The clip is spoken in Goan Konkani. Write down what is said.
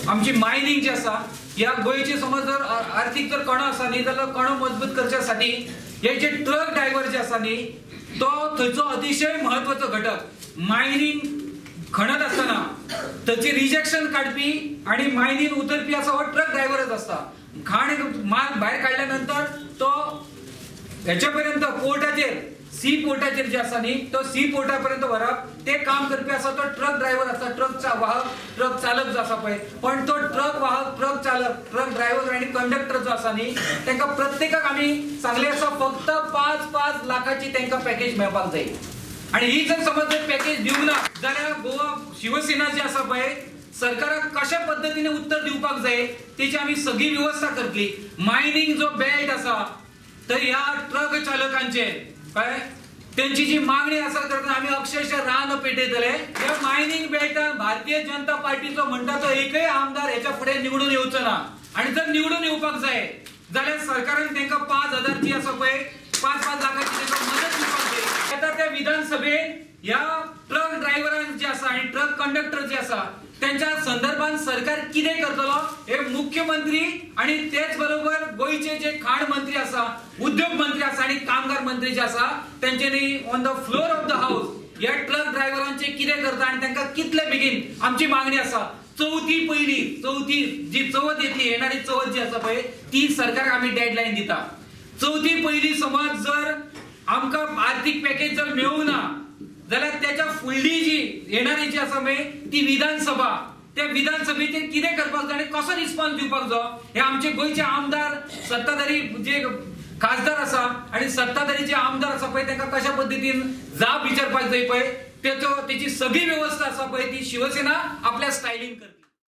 आमची मायनिंग जी आसा ह्या गोंयची समज जर आर्थीक जर कणो आसा न्ही जाल्यार कणो मजबूत करच्या साठी हे जे ट्रक ड्रायव्हर जे आसा न्ही तो थंयचो अतिशय महत्वाचो घटक. मायनिंग खणत आसतना थंयची रिजेक्शन काडपी आनी मायनीन उतरपी आसा हो ट्रक ड्रायव्हरच आसता. खाण माल भायर काडल्या नंतर तो हेच्या पर्यंत पोर्टाचेर सी पोर्टाचेर जे आसा न्ही तो सी पोर्टा पर्यंत व्हरप ते काम करपी आसा तो ट्रक ड्रायव्हर आसता, ट्रक वाहक ट्रक चालक जो आसा पळय. पण तो ट्रक वाहक ट्रक चालक ट्रक ड्रायव्हर आनी कंडक्टर जो आसा न्ही तांकां प्रत्येकाक आमी सांगले आसा फक्त 5-5 लाखाची तांकां पॅकेज मेळपाक जाय. आनी ही जर समज जर पॅकेज दिवंक ना जाल्यार गोवा शिवसेना जी आसा पळय सरकाराक कशा पद्दतीने उत्तर दिवपाक जाय तेची आमी सगळी वेवस्था करतली. मायनिंग जो बेल्ट आसा तर ह्या ट्रक चालकांचे काय त्यांची जी मागणी आसा करतना आमी अक्षरशः रान पेटयतले. ह्या मायनिंग बेल्टान भारतीय जनता पार्टीचो म्हणटा तो एकय आमदार हेच्या फुडें निवडून येवचो ना. आनी जर निवडून येवपाक जाय जाल्यार सरकारान तांकां 5,000 जी आसा पळय 5-5 लाखाची तांकां मदत दिवपाक जाय. आतां त्या विधानसभेन ह्या ट्रक ड्रायव्हरांक जे आसा आनी ट्रक कंडक्टर जे आसा त्यांच्या संदर्भात सरकार कितें करतलो हे मुख्यमंत्री आणि तेच बरोबर गोंयचे जे खाण मंत्री आसा, उद्योग मंत्री आसा आणि कामगार मंत्री जे आसा तेंच्यांनी on the floor of the house ह्या ट्रक ड्रायव्हरांचे कितें करता आनी तांकां कितले बेगीन आमची मागणी आसा. चवथी पयली चवथी जी चवथ येतली येणारी चवथ जी आसा पळय ती सरकाराक आमी डेडलायन दिता. चवथी पयली समज जर आमकां आर्थीक पॅकेज जर मेळूंक ना जाल्यार त्याच्या फुडली जी येणारी जी आसा पळय ती विधानसभा, त्या विधानसभेचेर कितें करपाक जाय आनी कसो रिस्पॉन्स दिवपाक जाय हे आमचे गोंयचे आमदार सत्ताधारी जे खासदार आसा आनी सत्ताधारी जे आमदार आसा पळय तांकां कशा पद्दतीन जाप विचारपाक जाय पळय तेचो तेची सगळी वेवस्था आसा पळय ती शिवसेना आपल्या स्टायलीन करता.